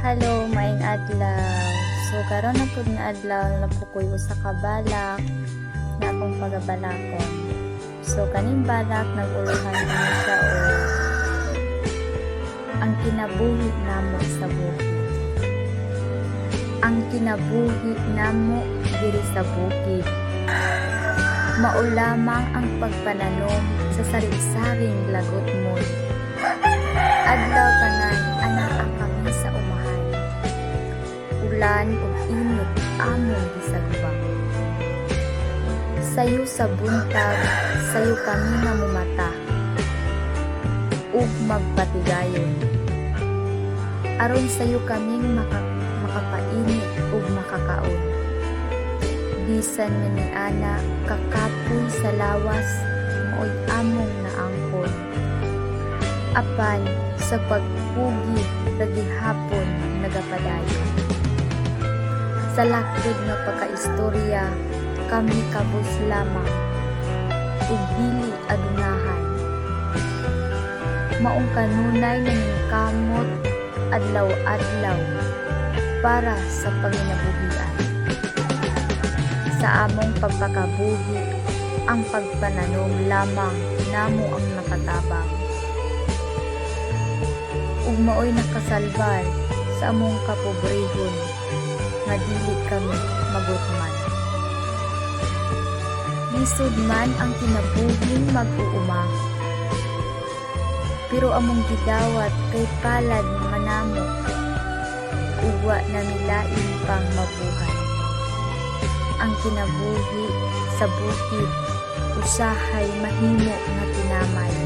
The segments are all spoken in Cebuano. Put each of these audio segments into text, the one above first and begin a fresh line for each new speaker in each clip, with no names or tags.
Hello, maayong adlaw. So karon na pud nga adlaw na po ko'y usa ka balak nga akong pagabalakon. So kaning balak, nag-uluhan kini siya og "Ang kinabuhi namo sa bukid." Ang kinabuhi namo diri sa bukid, mao lamang ang pagpananom sa sari-saring lagutmon. Adlaw tanan anaa kami sa umahan. Ulan ug init among gisagubang. Sayo sa buntag, sayo kami nga mumata ug magpatigayon. Aron sayo kaming makapainit ug makakaon. Bisan man niana kakapoy sa lawas, maoy among naangkon. Apan sa pagkugi ra gihapon nagapadayon. Sa laktod nga pagkaistorya, kami kabus lamang ug dili adunahan. Maong kanunay naningkamot adlaw-adlaw para sa panginabuhian. Sa among pagpakabuhi, ang pagpananom lamang namo ang nakatabang ug maoy nakasalbar sa among kapobrehon nga dili kami magutman. Lisod man ang kinabuhing mag-uuma, pero among gidawat kay palad man namo ug wa nami lain pang mabuhat. Ang kinabuhi sa bukid usahay mahimo nga tinamay.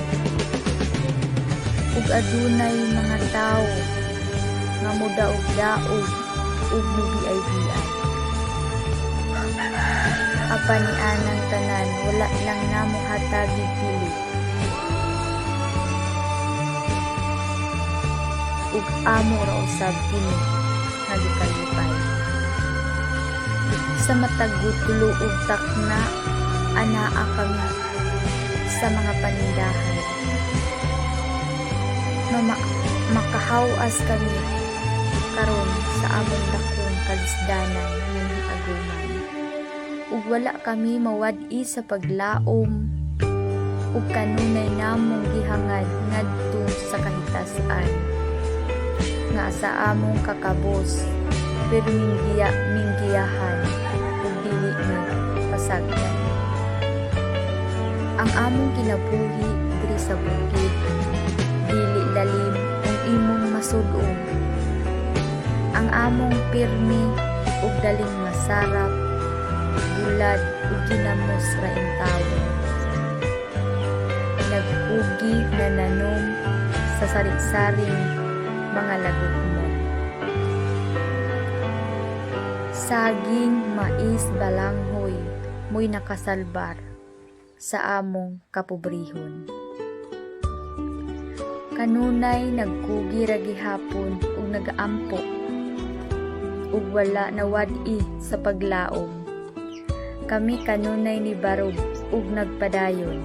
Ug adunay mga tawo nga modaog-daog ug mubiay-biay. Apan nianang tanan, wala lang namo hatagi dili. Ug amo ra usab kini nga gikalipay. Sa matag gutlo ug takna, anaa kami sa mga panindahan. Nga makahawas kami karon sa among dakong kalisdanan nga nahiaguman. Ug wala kami mawad-i sa paglaom ug kanunay namong gihangad ngadto sa kahitas-an nga sa among kakabos pirming giya minggiyahan ug dili mi pasagdan. Ang among kinabuhi diri sa bukid dili lalim kung imong masud-ong. Ang among pirmi ug daling masarap, bulad ug ginamos ra intawon. Nagkugi na nanom sa sari-saring mga lagutmon. Saging, mais, balanghoy, mo'y nakasalbar sa among kapobrehon. Kanunay nagkugi ra gihapon ug nagaampo ug wala nawad-i sa paglaom. Kami kanunay nibarog ug nagpadayon.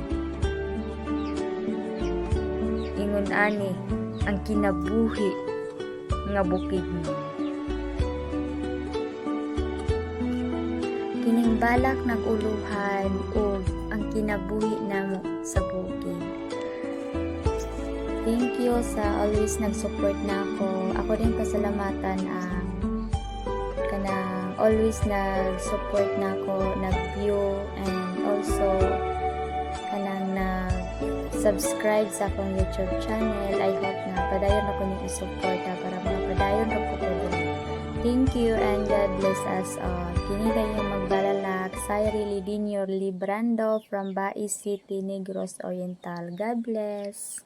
Ingon ani ang kinabuhi nga bukidnon. Kining balak nag-uluhan og "Ang kinabuhi namo sa bukid." Thank you sa always nag-support nako. Ako din pasalamatan ang kanang always nag-support nako, nag-view and also kanang nag-subscribe sa akong YouTube channel. I hope na padayon ako ninyo i-suporta para makapadayon ra po ko diri. Thank you and God bless us all. Kini kayong magbalalak, Sayri Lidinyor Librando from Bais City, Negros Oriental. God bless.